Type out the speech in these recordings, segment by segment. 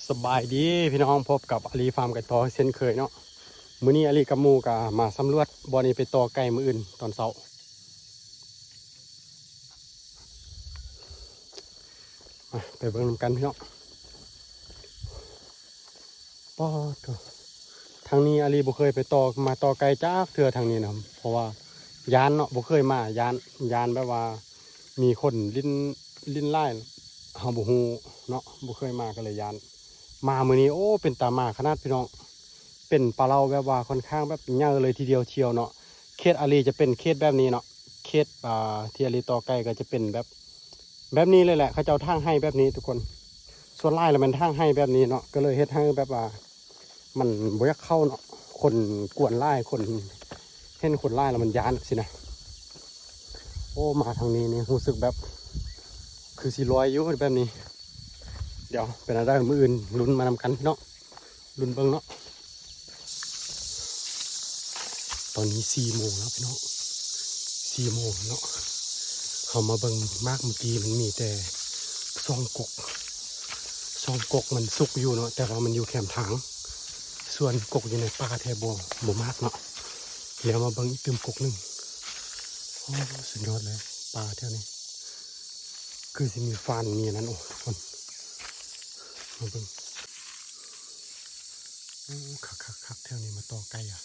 ສະບາຍດີພີ່ນ້ອງ, ພົບກັບອາລີຟາມໄກ່ຕໍ່ເຊັ່ນເຄີຍເນາະ. ມື້ນີ້ອາລີກັບໝູ່ກະມາສຳຫຼວດບ່ອນນີ້ໄປຕໍ່ໄກ່ມື້ອື່ນຕອນເຊົ້າ. ມາໄປເບິ່ງນຳກັນພີ່ນ້ອງ. ປາດໂທ້ ທາງນີ້ອາລີບໍ່ເຄີຍໄປຕໍ່ ມາຕໍ່ໄກ່ຈັກເທື່ອທາງນີ້ນະ ເພາະວ່າຢ້ານເນາະ ບໍ່ເຄີຍມາ ຢ້ານ ຢ້ານແບບວ່າມີຄົນຫຼິ້ນ ຫຼິ້ນຫຼາຍ ເຮົາບໍ່ຮູ້ເນາະ ບໍ່ເຄີຍມາກໍເລີຍຢ້ານ. ມາມື້ນີ້ ໂອ້ ເປັນຕາມາຂະໜາດພີ່ນ້ອງ, ເປັນປາເລົາແບບວ່າຄ່ອນຂ້າງແບບໃຫຍ່ເລີຍທີດຽວທຽວເນາະ. ເຂດອາລີຈະເປັນເຂດແບບນີ້ເນາະ, ເຂດ ອ່າ ທີ່ອາລີຕໍ່ໄກ່ກໍຈະເປັນແບບ ແບບນີ້ເລີຍແຫຼະ, ເຂົາເຈົ້າຖາງໄຮ່ແບບນີ້ທຸກຄົນ. ສ່ວນຫຼາຍລະແມ່ນຖາງໄຮ່ແບບນີ້ເນາະ, ກໍເລີຍເຮັດໃຫ້ແບບວ່າມັນບໍ່ຢາກເຂົ້າເນາະ, ຄົນກວນຫຼາຍ ຄົນ ເຫັນຄົນຫຼາຍລະມັນຢ້ານຊີ້ນະ. ໂອ້ ມາທາງນີ້ນີ້ຮູ້ສຶກແບບຄືຊິລອຍຢູ່ແບບນີ້. ດຽວເປັນແນວໃດມື້ອື່ນ ລຸ້ນມານຳກັນເນາະ. ລຸ້ນເບິ່ງເນາະ. ຕອນນີ້ສີ່ໂມງແລ້ວພີ່ນ້ອງ, ສີ່ໂມງແລ້ວເນາະ. ເຮົາມາເບິ່ງໝາກເມື່ອກີ້ ມັນມີແຕ່ສອງກົກ, ສອງກົກມັນສຸກຢູ່ເນາະ ແຕ່ວ່າມັນຢູ່ແຄມທາງ, ສ່ວນກົກຢູ່ໃນປ່າແທ້ບໍ່ ບໍ່ໝາກເນາະ. ແລ້ວມາເບິ່ງອີກຕື່ມກົກໜຶ່ງ. ໂອ້ ສຸດຍອດເລີຍ, ປ່າແຖວນີ້ຄືຊິມີຟານມີອັນນັ້ນ. ໂອ້ ທຸກຄົນ ມາເບິ່ງ. ໂອ້ ຄັກໆໆ ແຖວນີ້ມາຕໍ່ໄກ່ອະ.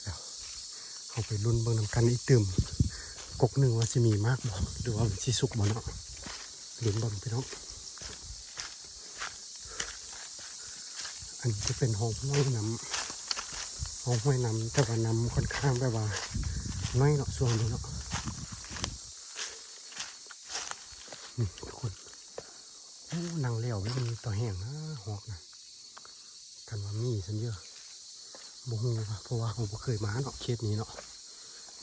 ດຽວເຮົາໄປລຸ້ນເບິ່ງນຳກັນອີກຕື່ມກົກໜຶ່ງວ່າຊິມີໝາກບໍ່ ຫຼືວ່າມັນຊິສຸກບໍ່ເນາະ. ລຸ້ນເບິ່ງພີ່ນ້ອງ. ອັນນີ້ຈະເປັນຮ່ອງຫ້ວຍນ້ຳ, ຮ່ອງຫ້ວຍນ້ຳ ແຕ່ວ່ານ້ຳຄ່ອນຂ້າງແບບວ່າໜ້ອຍເນາະ ຊ່ວງນີ້ເນາະ. ນີ້ທຸກຄົນ, ໂອ້ ນັ່ງແລ້ວມີຕໍ່ແຫ້ງນະ ຮອກນະ. ຄັນວ່າມີຊັ້ນເດີ ບໍ່ຮູ້ວ່າ ເພາະວ່າເຮົາບໍ່ເຄີຍມາເນາະ ເຂດນີ້ເນາະ,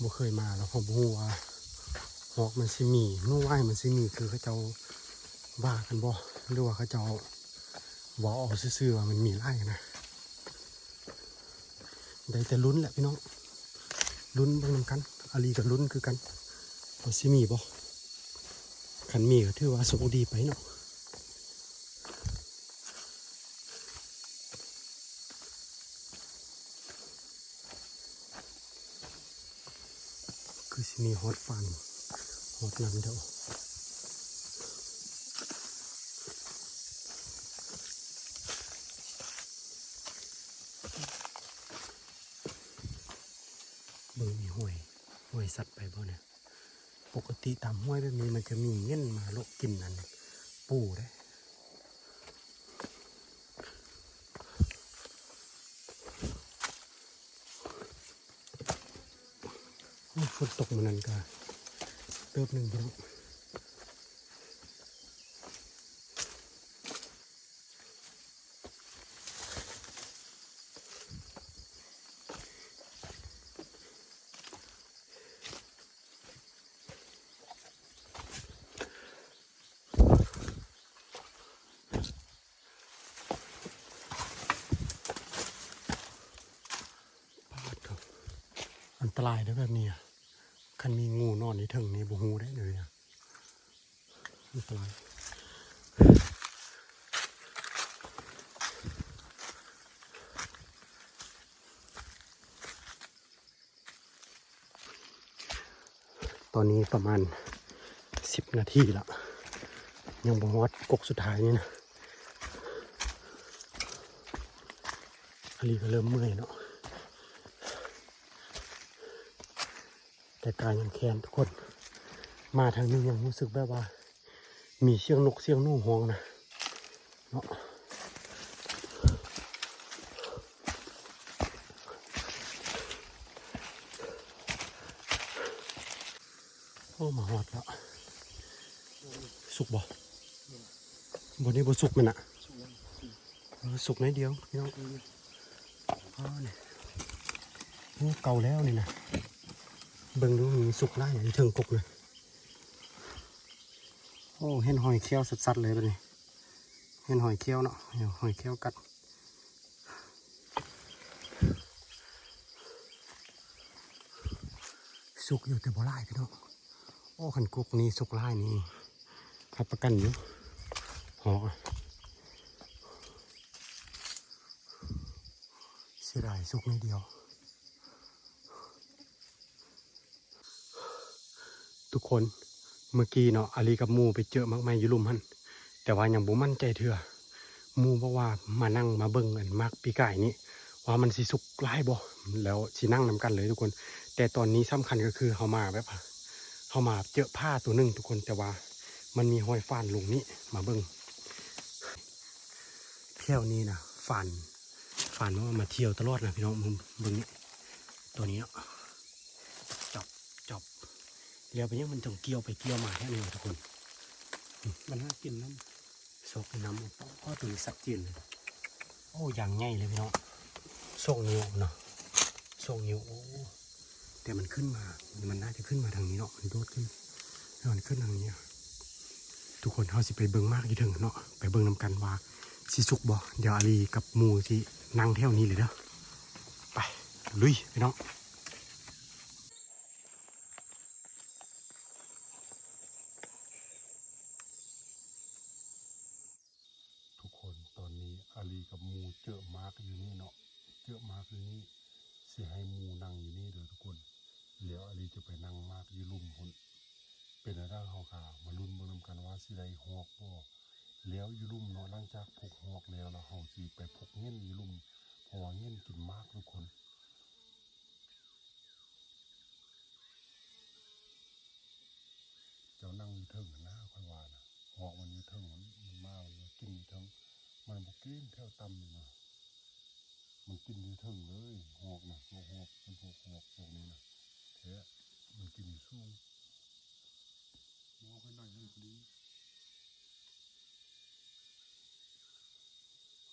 ບໍ່ເຄີຍມາ ແລ້ວເຮົາບໍ່ຮູ້ວ່າຮອກມັນຊິມີ ໜູຫວາຍມັນຊິມີຄືເຂົາເຈົ້າວ່າກັນບໍ່ ຫຼືວ່າເຂົາເຈົ້າເວົ້າເອົາຊື່ໆວ່າມັນມີຫຼາຍນະ. ໄດ້ແຕ່ລຸ້ນແຫຼະພີ່ນ້ອງ, ລຸ້ນເບິ່ງນຳກັນ. ອາລີກໍລຸ້ນຄືກັນ ວ່າຊິມີບໍ່, ຄັນມີກໍຖືວ່າໂຊກດີໄປເນາະ. ຄືຊິມີຮອດຟານ ຮອດນັ້ນເດີ້. ເບິ່ງມີຫ້ວຍ ຫ້ວຍສັດໄປບໍ່ນີ້? ປົກກະຕິຕາມຫ້ວຍແບບນີ້ມັນຈະມີເຫງັນມາເລາະກິນອັນປູເດ້. ໂອ້ ຝົນຕົກມື້ນັ້ນກະເຕີບໜຶ່ງພີ່ນ້ອງ. ປາດໂທ້ ອັນຕະລາຍເດີ້ແບບນີ້ອະ, ຄັນມີງູນອນຢູ່ເທິງນີ້ບໍ່ຮູ້ເດ້ ອັນຕະລາຍ. ຕອນນີ້ປະມານສິບນາທີລະ ຍັງບໍ່ຮອດກົກສຸດທ້າຍນີ້ນະ. ອາລີກໍເລີ່ມເມື່ອຍເນາະ ແຕ່ກາຍັງແຄ້ນທຸກຄົນ. ມາທາງນີ້ຍັງຮູ້ສຶກແບບວ່າ ມີສຽງນົກສຽງໜູຮ້ອງນະເນາະ. ໂອ້ ມາຮອດແລ້ວ. ສຸກບໍ່? ບໍ່ ນີ້ບໍ່ສຸກແມ່ນນະ? ເອີ ສຸກໜ້ອຍດຽວພີ່ນ້ອງ. ອໍ ນີ້ ໂອ້ ເກົ່າແລ້ວນີ້ນະ. ເບິ່ງດູ ມີສຸກຫຼາຍຢູ່ເທິງກົກນະ. ໂອ້ ເຫັນຮອຍຂ້ຽວຊັດໆເລີຍບາດນີ້. ເຫັນຮອຍຂ້ຽວເນາະ, ຮອຍຂ້ຽວກັດ. ສຸກຢູ່ແຕ່ບໍ່ຫຼາຍພີ່ນ້ອງ. ໂອ້ ຄັນກົກນີ້ສຸກຫຼາຍນີ້ ຮັບປະກັນຢູ່ ຮອກ. ເສຍດາຍສຸກໜ້ອຍດຽວ. ທຸກຄົນ ເມື່ອກີ້ເນາະ ອາລີກັບໝູ່ໄປເຈີໝາກໄມ້ຢູ່ລຸ່ມຫັ້ນ ແຕ່ວ່າຍັງບໍ່ໝັ້ນໃຈເທື່ອ. ໝູ່ບອກວ່າມານັ່ງມາເບິ່ງອັນໝາກປີກາຍນີ້ ວ່າມັນຊິສຸກຫຼາຍບໍ່ ແລ້ວຊິນັ່ງນຳກັນເລີຍທຸກຄົນ. ແຕ່ຕອນນີ້ສຳຄັນກໍຄືເຮົາມາແບບ ເຮົາມາເຈີຜາຕົວໜຶ່ງທຸກຄົນ ແຕ່ວ່າມັນມີຮອຍຟານລົງນີ້ ມາເບິ່ງ. ແຖວນີ້ນະ ຟານ ຟານວ່າມາທ່ຽວຕະຫຼອດນະພີ່ນ້ອງ. ເບິ່ງ ເບິ່ງນີ້ ຕົວນີ້ເນາະ ຈອບ ຈອບ ແລ້ວເປັນຫຍັງມັນຕ້ອງກ່ຽວໄປກ່ຽວມາແທ້ນີ້ວະທຸກຄົນ? ມັນຫາກິນນຳ ຊອກໃນນ້ຳ. ໂອ້ ຕົວນີ້ຊັດເຈນເລີຍ. ໂອ້ ຢ່າງໃຫຍ່ເລີຍພີ່ນ້ອງ ສອງນິ້ວເນາະ ສອງນິ້ວ. ໂອ້ ແຕ່ມັນຂຶ້ນມາ ມັນໜ້າຈະຂຶ້ນມາທາງນີ້ເນາະ ມັນໂດດຂຶ້ນ ແລ້ວມັນຂຶ້ນທາງນີ້. ທຸກຄົນ ເຮົາຊິໄປເບິ່ງໝາກຢູ່ເທິງເນາະ ໄປເບິ່ງນຳກັນວ່າຊິສຸກບໍ່. ດຽວອາລີກັບໝູ່ຊິນັ່ງແຖວນີ້ເລີຍເດີ້. ໄປ ລຸຍພີ່ນ້ອງ. ທຸກຄົນ ຕອນນີ້ອາລີກັບໝູ່ເຈີໝາກຢູ່ນີ້ເນາະ ເຈີໝາກຢູ່ນີ້ ຊິໃຫ້ໝູ່ນັ່ງຢູ່ນີ້ເດີທຸກຄົນ. ແລ້ວອາລີຈະໄປນັ່ງໝາກຢູ່ລຸ່ມພຸ້ນ. ເປັນແນວໃດ ເຮົາກະມາລຸ້ນເບິ່ງນຳກັນວ່າຊິໄດ້ຮອກບໍ່. ແລ້ວຢູ່ລຸ່ມເນາະ ຫຼັງຈາກພົກຮອກແລ້ວ ແລ້ວເຮົາຊິໄປພົກເຫງັນຢູ່ລຸ່ມ ເພາະວ່າເຫງັນກິນໝາກທຸກຄົນ. ເຈົ້ານັ່ງຢູ່ເທິງຫັ້ນນະ ຂ້ອຍວ່ານະ ຮອກມັນຢູ່ເທິງ ມັນ ມັນມາ ມັນກິນຢູ່ເທິງ ມັນບໍ່ກິນແຖວຕ່ຳນີ້ນະ ມັນກິນຢູ່ເທິງເລີຍ ຮອກນະ ພວກຮອກ ມັນພວກຮອກພວກນີ້ນະ ແທ້ ມັນກິນຢູ່ສູງ. ໝໍຂ້ອຍນັ່ງໃຫ້ພໍດີ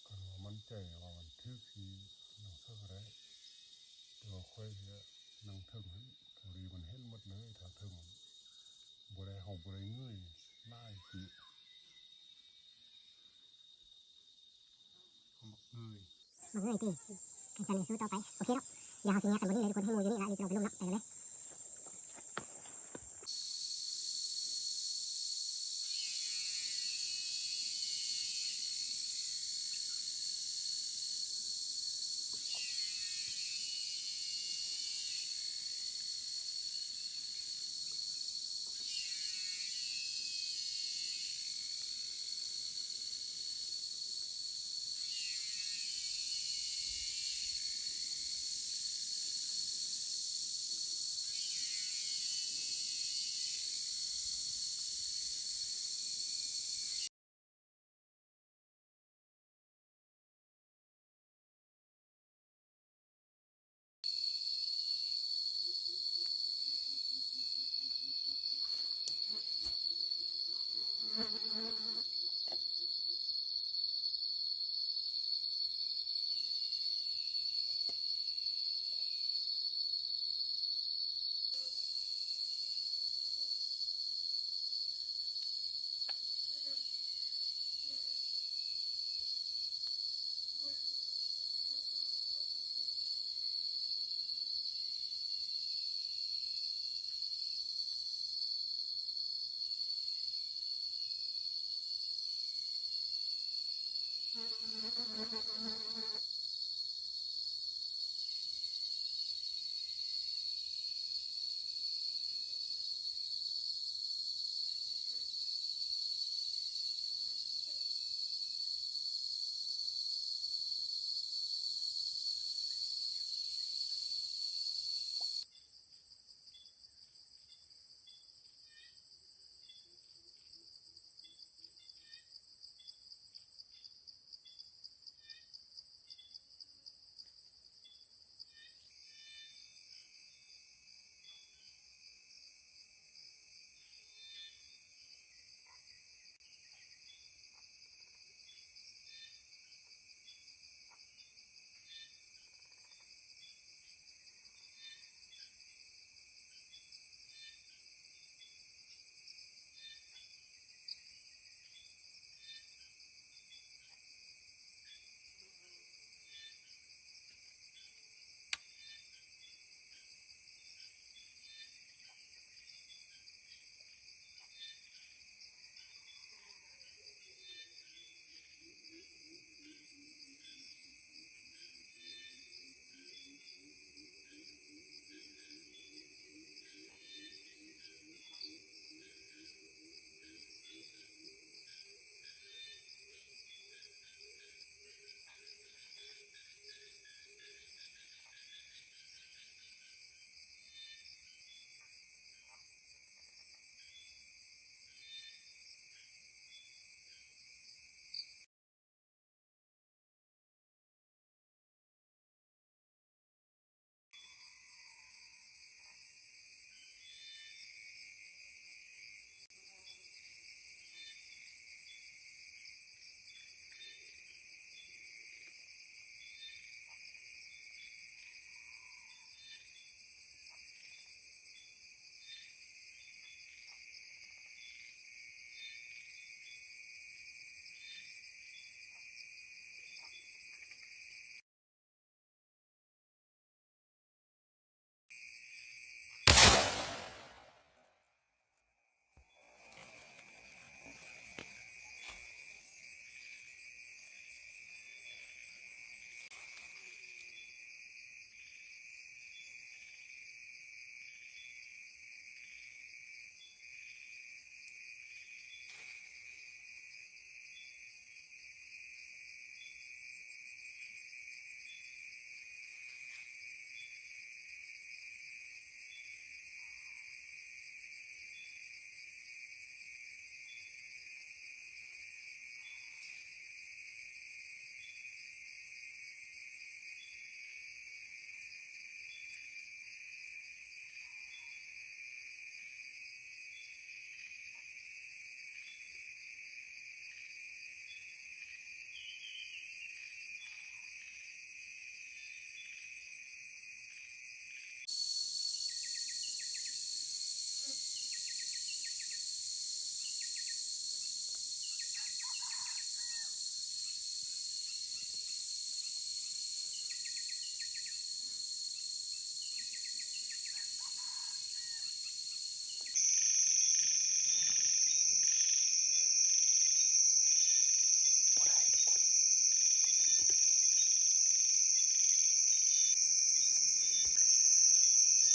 ຄັນວ່າໝັ້ນໃຈວ່າມັນຖືກທີ່ນັ່ງເທິງກໍໄດ້ ແຕ່ວ່າຂ້ອຍຈະນັ່ງເທິງຫັ້ນ ພໍດີມັນເຫັນໝົດເລີຍ ທາງເທິງ ບໍ່ໄດ້ ເຮົາບໍ່ໄດ້ເງີຍຫຼາຍຊິ ເຮົາມັກເງີຍ. ບໍ່ເງີຍຕິ? ຄັນຊັ້ນສູ້ຕໍ່ໄປ ໂອເຄເນາະ. ດຽວເຮົາຊິແຍກກັນບ່ອນນີ້ເລີຍທຸກຄົນ ໃຫ້ໝູ່ຢູ່ນີ້ລະ ລີຈະລົງໄປລຸ່ມເນາະ ໄປກັນເລີຍ.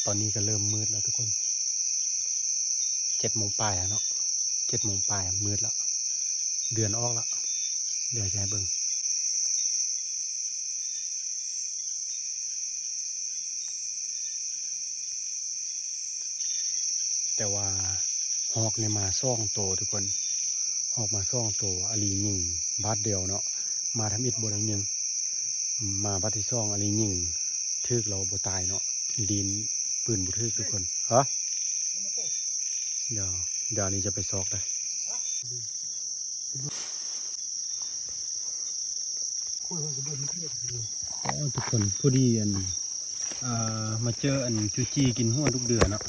ຕອນນີ້ກໍເລີ່ມມືດແລ້ວທຸກຄົນ ເຈັດໂມງປາຍແລ້ວເນາະ ເຈັດໂມງປາຍ ມືດແລ້ວ ເດືອນອອກແລ້ວ ດຽວຈະໃຫ້ເບິ່ງ ແຕ່ວ່າຮອກນີ້ມາສອງໂຕທຸກຄົນ ຮອກມາສອງໂຕ ອາລີຍິງບາດດຽວເນາະ ມາທຳອິດບໍ່ໄດ້ຍິງ ມາບາດທີສອງ ອາລີຍິງຖືກແລ້ວບໍ່ຕາຍເນາະ ດີນປືນບໍ່ຖືກທຸກຄົນ ຮະ ດຽວ ດຽວອາລີຈະໄປຊອກເດີ ໂອ້ ທຸກຄົນ ພໍດີອັນ ອ່າ ມາເຈີອັນຈູຈີ້ກິນຫົວລູກເດືອເນາະ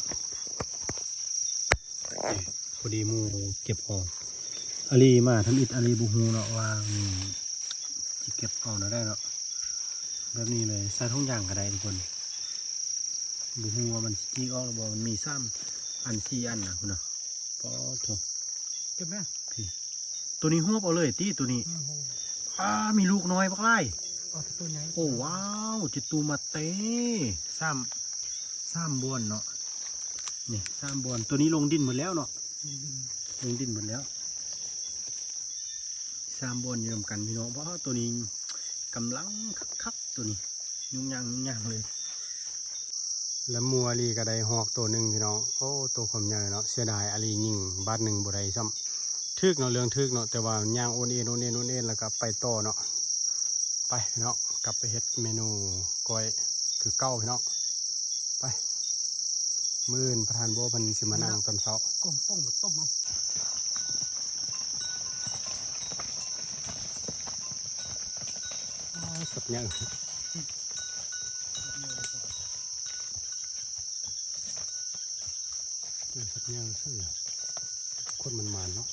ພໍດີໝູເກັບເອົາ ອາລີມາທຳອິດ ອາລີບໍ່ຮູ້ເນາະວ່າ ອືມ ຊິເກັບເອົາແນວໃດເນາະ ແບບນີ້ເລີຍ ໃສ່ຖົງຢາງກໍໄດ້ທຸກຄົນ ບໍ່ຮູ້ວ່າມັນຊິຈີ້ອອກຫຼືບໍ່ ມັນມີສາມອັນ ສີ່ອັນນະພຸ້ນນະ ປາດໂທ້ ເກັບແມ່ ໂຕນີ້ຫວບເອົາເລີຍຕິ ໂຕນີ້ ອືມ ອ້າ ມີລູກນ້ອຍບັກຫຼາຍ ໂອ້ ວ້າວ ເຈັດຕູມາເຕ ສາມ ສາມບ່ອນເນາະ ນີ້ສາມບ່ອນ ໂຕນີ້ລົງດິນໝົດແລ້ວເນາະ ອືມ ລົງດິນໝົດແລ້ວ ສາມບ່ອນຢູ່ນຳກັນພີ່ນ້ອງ ວ້າວ ໂຕນີ້ກຳລັງຄັກໆ ໂຕນີ້ ຍຸ່ງຍາງ ຍຸ່ງຍາງເລີຍ ແລະໝູ່ອາລີກໍໄດ້ຮອກໂຕໜຶ່ງພີ່ນ້ອງ ໂອ້ ໂຕຄວາມໃຫຍ່ເນາະ ເສຍດາຍອາລີຍິງບາດໜຶ່ງບໍ່ໄດ້ຊ້ຳ ຖືກເນາະ ເລື່ອງຖືກເນາະ ແຕ່ວ່າຍ່າງໂອນເອນ ໂອນເອນ ໂອນເອນ ແລ້ວກໍໄປຕໍ່ເນາະ ໄປພີ່ນ້ອງ ກັບໄປເຮັດເມນູກ້ອຍຄືເກົ່າພີ່ນ້ອງ ໄປ ມື້ອື່ນປະທານໂບ້ເພິ່ນຊິມານັ່ງຕອນເຊົ້າ ກອງປ່ອງມາຕົ້ມເອົາ ອ້າ ສັດໃຫຍ່ ເຈີສັດໃຫຍ່ເສີຍ ຄົນມັນມານເນາະ